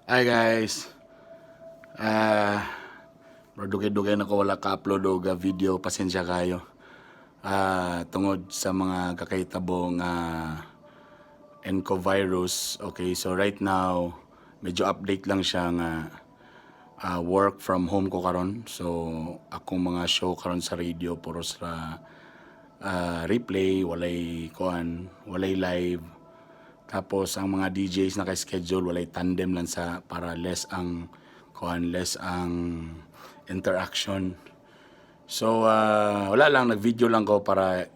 Hi guys. Ah, bro, dugay-dugay na ko wala ka-upload og video, pasensya kayo. Tungod sa mga kakahitabo nga virus. Okay, so right now medyo update lang siya nga work from home ko karon. So akong mga show karon sa radio puro sa replay, walay kuan, walay live. Tapos ang mga DJs na schedule, walay tandem lang sa para less ang kuan, less ang interaction. So wala lang, nag-video lang ko para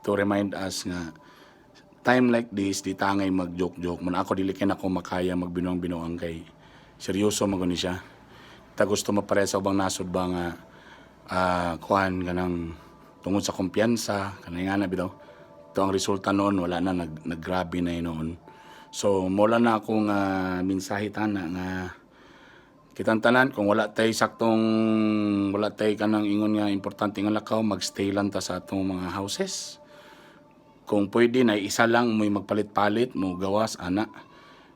to remind us nga time like this, di ta angay mag-joke-joke. Man ako, dili kay nako makaya magbinuang-binuang kay seryoso man guni siya. Ta gusto mapareha sa ubang nasod ba nga kuan, kanang tungod sa kumpiyansa kanang nga na bitaw. Ito ang resulta noon, wala na, naggrabe na yun noon. So mula na akong mensahe tana nga kitang tanan, kung wala tay saktong, wala tay kanang ingon nga importante nga lakaw, magstay lang ta sa atong mga houses. Kung pwede na isa lang mo'y magpalit-palit mo gawas ana,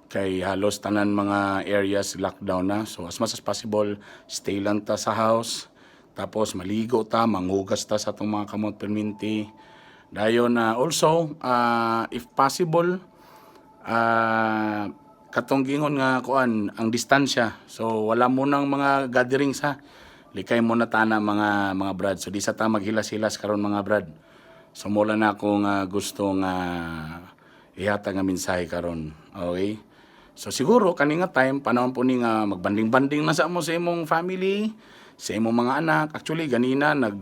kay halos tanan mga areas lockdown na. So as much as possible, stay lang ta sa house, tapos maligo ta, manghugas ta sa atong mga kamot perminti dayon na. Also, if possible, katong gingon nga kuan ang distansya. So wala mo nang mga gatherings ha, likay mo na tana mga brad. So di sa ta maghilas-hilas karon, mga brad. So mula na ako nga gusto nga ihatag nga mensahe karon, okay? So siguro kani nga time, panahon po ni nga magbanding-banding na sa mo sa imong family, sa imong mga anak. Actually ganina nag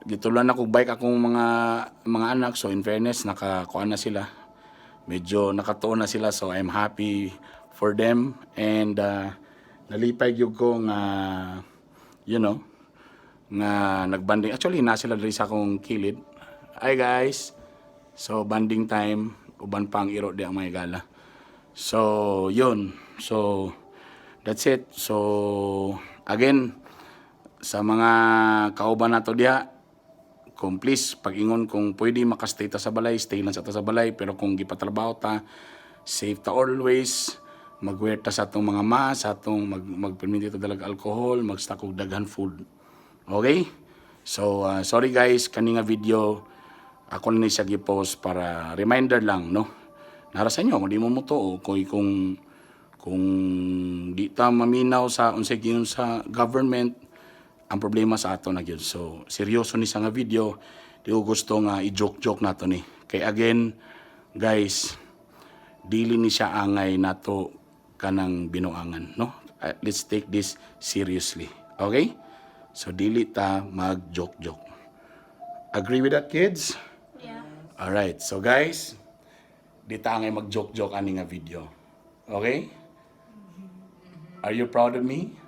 gitulan ako bike akong mga anak. So in fairness, nakakuan na sila, medyo nakatuon na sila, so I'm happy for them and nalipay gyud ko nga nga nagbanding. Actually, na sila diri sa akong kilid. Hi guys. So bonding time, uban pa ang iro di ang mga gala. So yun, so that's it. So again, sa mga kauban nato diha, kung please pag-ingon, kung pwede makastay ta sa balay, stay lang sa ta sa balay. Pero kung gipatrabaho ta, safe ta always, magwear ta sa atong mga mask, sa atong magperminti ta dalag alcohol, magstock og daghan food, okay? So sorry guys, kani nga video ako na ni siya gi-post para reminder lang, no? Nara sa inyo kung di mo mutuo, kung di ta maminaw sa unsay giingon sa government, ang problema sa ato na gyud. So seryoso ni sa nga video, di ko gusto nga i-joke-joke nato ni. Kay again, guys, dili ni siya angay nato kanang binuangan, no? Let's take this seriously. Okay? So dili ta mag-joke-joke. Agree with that, kids? Yeah. Alright. So guys, di ta angay mag-joke-joke ani nga video. Okay? Are you proud of me?